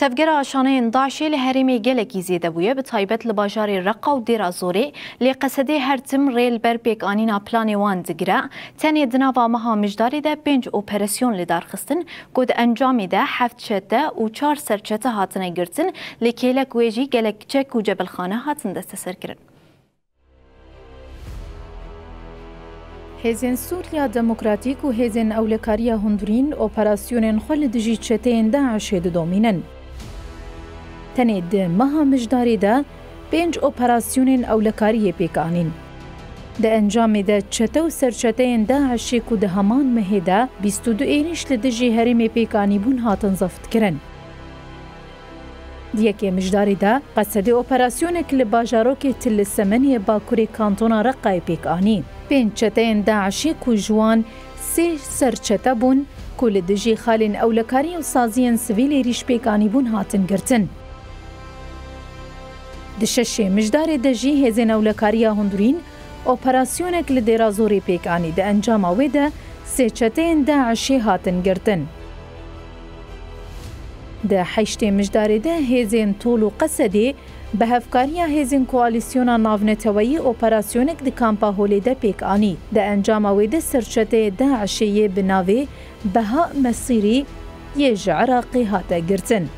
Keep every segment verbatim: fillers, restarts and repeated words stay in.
Tevgera aşaneyên DAIŞê li herêmê gelekî zêde bûye, bi taybet li bajarê Reqa û Dêra Zorê, lê Qesedê her tim rê li ber pêkanîna planê wan digire. Tenê di nava meha Mijdarê de pênc operasyon li dar xistin, ku di encamê de heft çete û çar serçete hatine girtin, lê kêlek wê jî gelek çek û cebilxane hatin desteserkirin. Hêzên Sûriya Demokratîk û Hêzên Ewlekariya Hundirîn operasyonên xwe li dijî çeteyên DAIŞê didomînin. Tenê di meha Mijdarê de pênc operasyonên ewlekariyê pêk anîn. Di encamê de çete û serçeteyên DAIŞê ku di heman mehê de bîst û du êrîş li dijî herêmê pêk anîbûn hatin zeft kirin. Di yekê Mijdarê de Qesedê operasyonek li bajarokê Til li Semeniyê bakurê kantona Reqayê pêk anî. Pênc çeteyên DAIŞê ku ji wan sê serçete bûn ku li dijî xalên ewlekarî û saziyên sivîl êrîş pêk anîbûn hatin girtin. Di şeşê Mijdarê de jî hêzên ewlekariya hundirîn operasyonek li Dêra Zorê pêk anî. Di encama wê de sê çeteyên DAIŞê hatin girtin. Di heştê Mijdarê de hêzên Tol û Qesedê bi hevkariya hêzên Koalîsyona Navneteweyî operasyonek di kampa Holê de pêk anî. Di encama wê de serçeteyê DAIŞê yê bi navê Beha Mesîrî yê ji Iraqê hate girtin.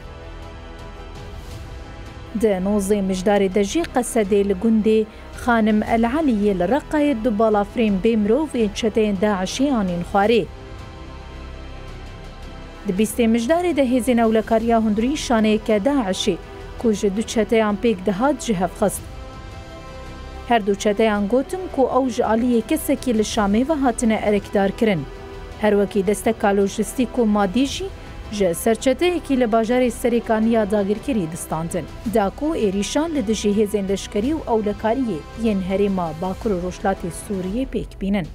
Di nozdê Mijdarê de jî Qesedê li gundê Xanim El Eliyê li Reqayê du balafirên bê mirov ên çeteyên DAIŞê anîn xwarê. Di bîstê Mijdarê de hêzên ewlekariya hundirî şaneyeke DAIŞê ku ji du çeteyan pêk dihat ji hev xist. Her du çeteyan gotin ku ew ji aliyê kesekî li Şamê ve hatine erekdarkirin. Her wekî desteka lojistîk û madî jî ji serçeteyekî li bajarê Serêkanî ya dagirkerî distandin, da ku êrîşan li dijî hêzên leşkerî û ewlekariyê yên herêma Bakur û Rojhilatê Sûriyê pêk bînin.